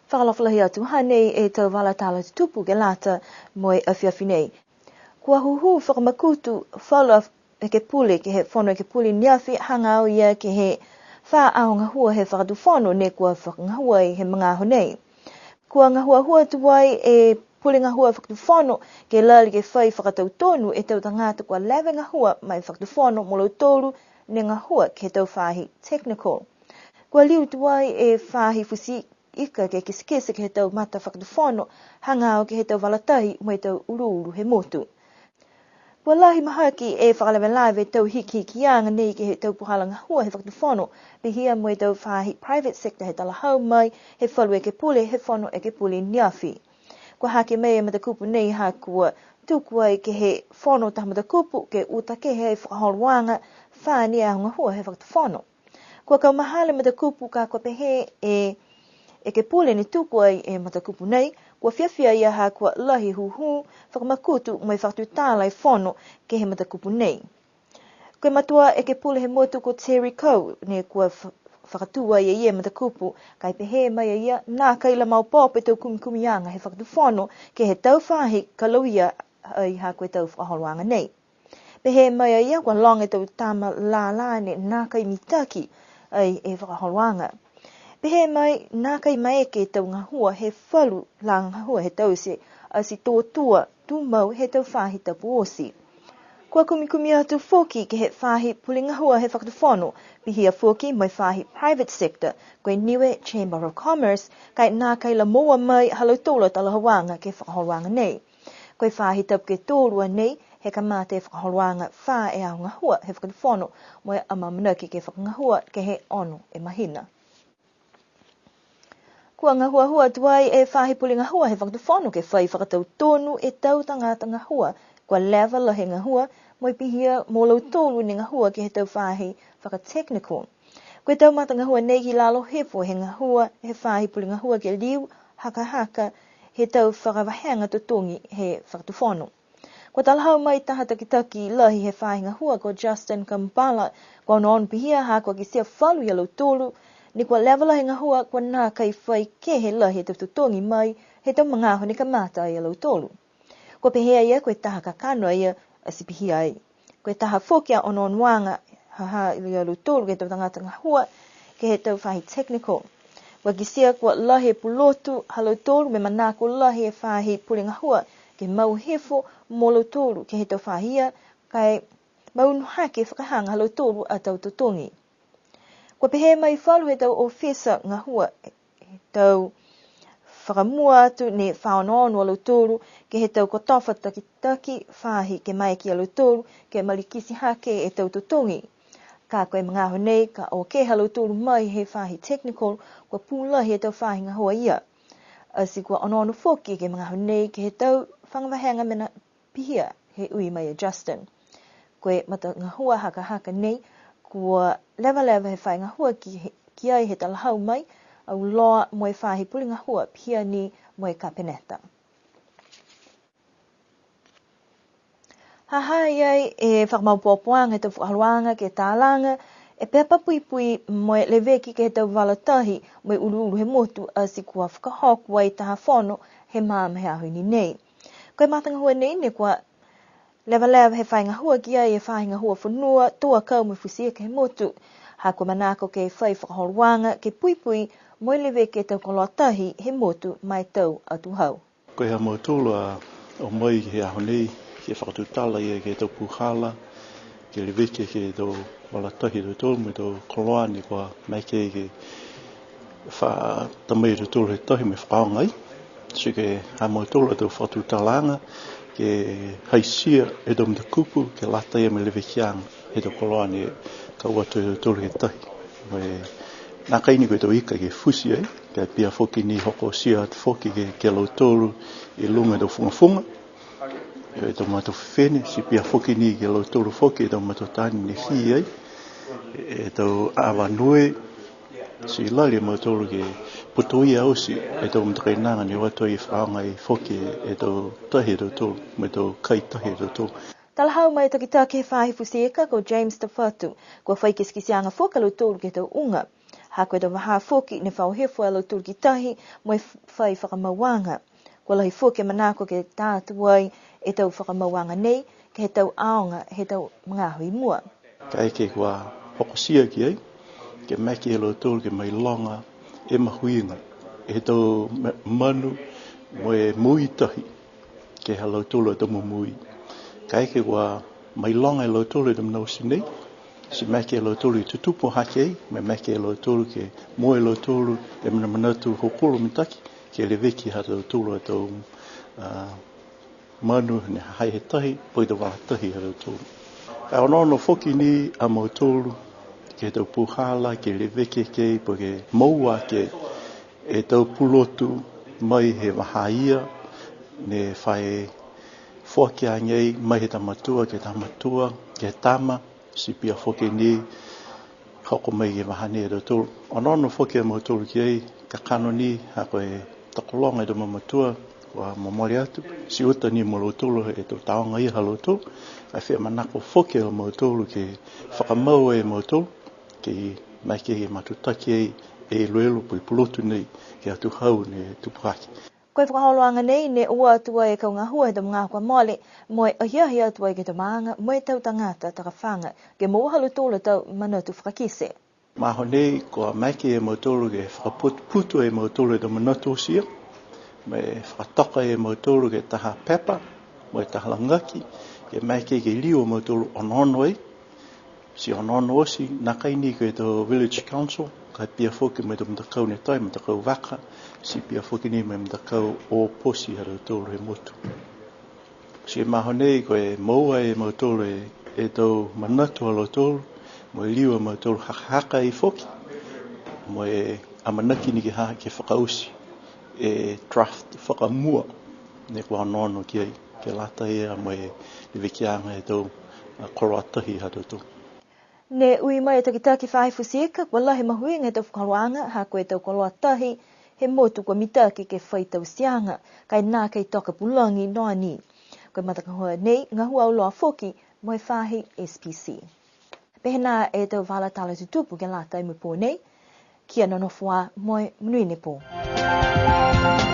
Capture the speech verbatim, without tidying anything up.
Fakaalofa lahi atu, hanei e tau vala tala tutupu ke lata mo e afiafi nei. Kua hūhū fakamakutu falu a ekepule ke he Fono Ekepule neafi hagaao ia ke he fā aho gahua he fakatufono ne kua fakagahua ai he magaaho nei. Kua gahuahua tuai e pule gahua fakatufono ke lali ke fai fakatautonu e tau tagata kua leva e gahua ma e fakatufono mo lautolu ne gahua ke he tau faahi technical. Kua liu tuai e faahi futi ika ke kitekite ke he tau mata fakatufono, hagaao ke he tau vala tahi mo e tau uluulu he motu. Kua lahi mahaki e fakalavelave tau hikihikiaga nei ke he tau puhala gahua he fakatufono, pihia mo e tau faahi private sector he talahau mai he falu ekepule he Fono Ekepule neafi. Kua hake mai e matakupu nei ha kua tuku ai ke he fono taha matakupu ke uta kehe ai fakaholoaga fā ni e aho gahua he fakatufono. Kua kaumahala e matakupu ka kua pehē e ekepule ne tuku ai e matakupu nei, kua fiafia a ia ha kua lahi hūhū fakamakutu mo e fakatutala e fono ke he matakupu nei. Ko e matua ekepule he motu ko Terry Coe, ne kua fa-, fakatū ai e ia e matakupu, ka e pehē mai a ia, nākai la maopoopo e tau kumikumiaga he fakatufono ke he tau faahi ka lauia ai ha ko e tau fakaholoaga nei. Pehē mai a ia kua loga e tau tama lālā ne nākai mitaki ai e fakaholoaga. Pehē mai nākai maeke e tau gahua he falu lā gahua he taute, ati tō tua tumau he tau faahi tapu oti. Kua kumikumi atu foki ke he faahi pule gahua he fakatufono, pihia foki mo e faahi private sector, ko e Niue Chamber of Commerce, ka e nākai la moua mai ha lautolu a talahauaga ke he fakaholoaga nei. Ko e faahi tapu ke tolu a nei, he kamata e fakaholoaga fā e aho gahua he fakatufono, mo e amaamanaki ke fakagahua ke he ono e mahina. Kua gahuahua tuai e faahi pule gahua he fakatufono ke fai fakatautonu e tau tagata gahua kua leva lahi e gahua, mo e pihia mo lautolu ne gahua ke he tau faahi fakatechnical. Ko e tau matagahua nei ki lalo hifo he gahua he faahi pule gahua ke liu hakahaka he tau fakavahega totogi he fakatufono. Kua talahau mai taha takitaki lahi he faahi gahua ko Justin Kampala, kua onoono pihia ha kua kitia falu ia lautolu ne kua leva lahi e gahua kua nākai fai kehe lahi e tau totogi mai he tau magaaho ne kamata ai a lautolu. Kua pehē a ia ko e taha kakano a ia ati pihia ai. Ko e taha foki a onoonoaga ha ha ia lautolu ke he tau tagata gahua ke he tau faahi technical. Kua kitia kua lahi e pulotu ha lautolu mo e manako lahi e faahi pule gahua ke mau hifo mo lautolu ke he tau faahi ia, ka e maunu hake fakahaga ha lautolu a tau totogi. Kua pehē mai falu he tau ofisa gahua, he tau fakamua atu ne fakaonoono a lautolu ke he tau kotofa takitaki faahi ke maeke a lautolu ke malikiti hake e tau totogi. Ka ko e magaaho nei ka o kehe a lautolu mai he faahi technical, kua pū lahi e tau faahi gahua ia. Ati kua onoono foki ke he magaaho nei ke he tau faga vahega mena pihia he ui mai a Justin. Ko e matagahua hakahaka nei, kua levaleva he faahi gahua ki, ki ai he talahau mai, auloa mo e faahi pule gahua pihia ni mo e kapeneta. Ha ha i ai e fakamaopoopoaga he tau fakaholoaga ke talaga, e pepa puipui mo e leveki ke he tau vala tahi mo e uluulu he motu ati kua fakahoko ai taha fono he maama he aho i ni nei. Ko e matagahua nei ne kua levaleva he faahi gahua ki ai e faahi gahua fonua, tō akau mo e futi ika he motu. Ha kua manako ke fai fakaholoaga ke puipui mo e leveki e tau koloa tahi he motu ma e tau atuhau. Ko e ha mautolu a o mai he aho nei, ke fakatutala ia ke he tau puhala, ke leveki ke he tau vala tahi ha tautolu mo e tau koloa ne kua maeke ke fa-, ta mai ha tautolu he tahi mo e fakaaoga ai. Ti ko e ha mautolu a tau fakatutalaaga, ke haisia e tau matakupu, ke lata ia mo e levekiaga he tau koloa ne ka o atu ha tautolu he tahi. Mo e nākai ni ko e tau ika ke futi ai, ka e pihia foki ni hokotia atu foki ke, ke lautolu i luga he tau fugafuga, e tau matua fifine, ti pihia foki ni ke lautolu foki e tau matua taane ne hī ai, e tau avanue, ti lali a mautolu ke putoia oti e tau matakainaga ne o atu ai e fakaaoga ai foki e tau tahi ha tautolu, mo e tau kai tahi ha tautolu. Talahau mai e takitaki he faahi futi ika ko James Tafatu, kua fai kitekiteaga foki a lautolu ke he tau uga. Ha ko e tau vahā foki ne fa o hifo a lautolu ki tahi mo e fai fakamauaga. Kua lahi foki e manako ke ta atu ai e tau fakamauaga nei ke he tau aoga he tau magaaho i mua. Kaeke kua hokotia ki ai, ke maeke ia lautolu ke mailoga e mahuiga he tau ma-, manu mo e moui tahi ke he ha lautolu a tau momoui. Kaeke kua mailoga e lautolu e tau mena oti nei, ti maeke ia lautolu ke tutupu hake ai, mo e maeke ia lautolu ke moua e lautolu e manamanatu hokulo mitaki, ke leveki ha lautolu a tau, a, manu ne ha ha i he tahi, po ke tau vala tahi ha lautolu. Ka e onoono foki ni a mautolu ke he tau puhala, ke leveki ke, po ke moua ke e tau pulotu mai he vahā ia, ne fa foaki age mai he tau matua ke he tau matua, ke he tama, ti pihia foki ni hoko mai ke he vahā nei ha tautolu. Onoono foki a mautolu ki ai, kakano ni ha ko e tokologa e tau mamatua, kua momole atu, ti uta ni mo lautolu e tau taoga ia ha lautolu, ka e fia manako foki a mautolu ke fakamau e mautolu, ke maeke ke matutaki ai e iloilo po ke pulotu nei, ke he atuhau ne tupu hake. Ko e fakaholoaga nei ne o atu ai e kau gahua he tau magaaho kua mole, mo e ahiahi atu ai ke he tau maaga, mo e tau tagata takafaga, ke moua ha lautolu a tau manatu fakakite. Magaaho nei, kua maeke e mautolu ke fakaputu e mautolu e tau manatu oti ia, mo e fakatoka e mautolu ke he taha pepa, mo e taha lagaki, ke maeke ke liu a mautolu onoono ai, ti onoono oti, nākai ni ke he tau Village Council, ka e pihia foki mo e tau matakau ne tai, matakau vaka, ti pihia foki ni mo e matakau o poti ha lautolu he motu. Ti magaaho nei ko e moua e mautolu e, e tau manatu ha lautolu, mo e liu a mautolu hakahaka ai foki, mo e amanaki ni ke ha, ke fakaoti e draft fakamua ne kua onoono ki ai, ke lata ia mo e levekiaga e tau, a, koloa tahi ha tautolu. Ne ui mai e takitaki faahi futi ika, kua lahi e mahuiga he tau fakaholoaga, ha ko e tau koloa tahi he motu kua mitaki ke fai tauteaga, ka e nākai toka pulagi noa ni. Ko e matagahua nei, gahua auloa foki mo e faahi S P C. Pehē nā e tau vala tala tutupu ke lata mo e pō nei, kia nonofo ā mo e monuina e pō.